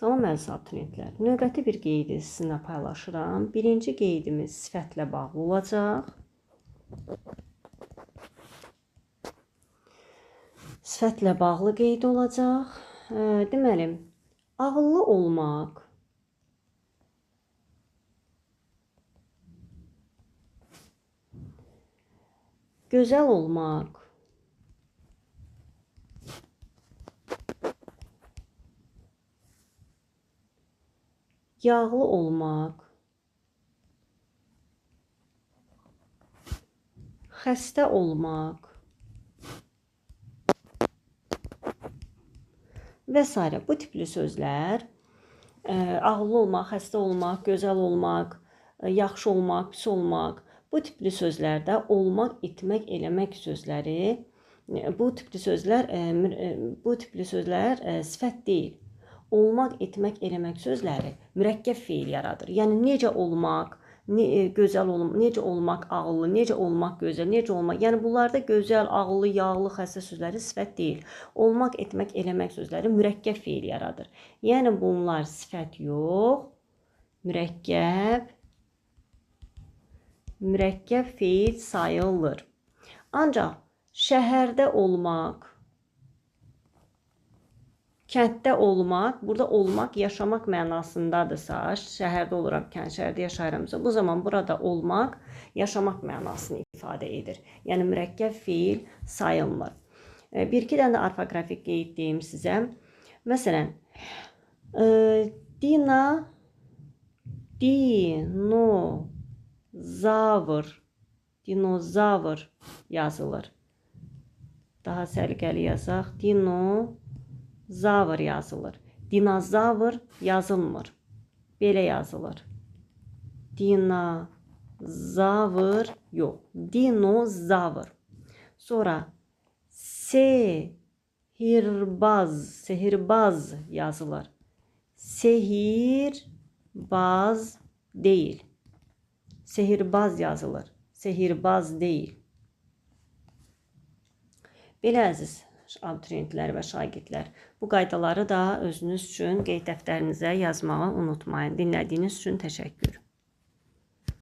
Salam əziz abituriyentlər. Növbəti bir qeydi sizinlə paylaşıram. Birinci qeydimiz sifətlə bağlı olacaq. Sifətlə bağlı qeyd olacaq. Deməli, ağıllı olmaq, gözəl olmaq, yağlı olmaq, xəstə olmaq və s. Bu tipli sözlər, ağıllı olmaq, xəstə olmaq, gözəl olmaq, yaxşı olmaq, pis olmaq, bu tipli sözlərdə olmaq, etmək, eləmək sözləri, bu tipli sözlər sifət deyil. Olmaq, etmək, eləmək sözləri mürəkkəb feil yaradır. Yəni, necə olmaq, gözəl olmaq, necə olmaq ağıllı, necə olmaq gözəl, necə olmaq. Yəni, bunlarda gözəl, ağıllı, yağlı, xəstə sözləri sifət deyil. Olmaq, etmək, eləmək sözləri mürəkkəb feil yaradır. Yəni, bunlar sifət yox, mürəkkəb feil sayılır. Ancaq şəhərdə olmaq, kənddə olmaq, burada olmaq, yaşamaq mənasındadırsa, şəhərdə oluram, şəhərdə yaşayıramsa, bu zaman burada olmaq, yaşamaq mənasını ifadə edir. Yəni, mürəkkəb feil sayılmır. Bir-iki dənə də orfoqrafik qeyd deyim sizə. Məsələn, dinozavr yazılır. Daha səliqəli yazaq. Dinozavr yazılır. Dinozavr yazılmır. Belə yazılır. Dinozavr yox. Dinozavr. Sonra sehirbaz yazılır. Sehirbaz deyil. Sehirbaz yazılır. Sehirbaz deyil. Belə əziz abituriyentlər və şagirdlər, bu qaydaları da özünüz üçün qeyd dəftərinizə yazmağı unutmayın. Dinlədiyiniz üçün təşəkkür.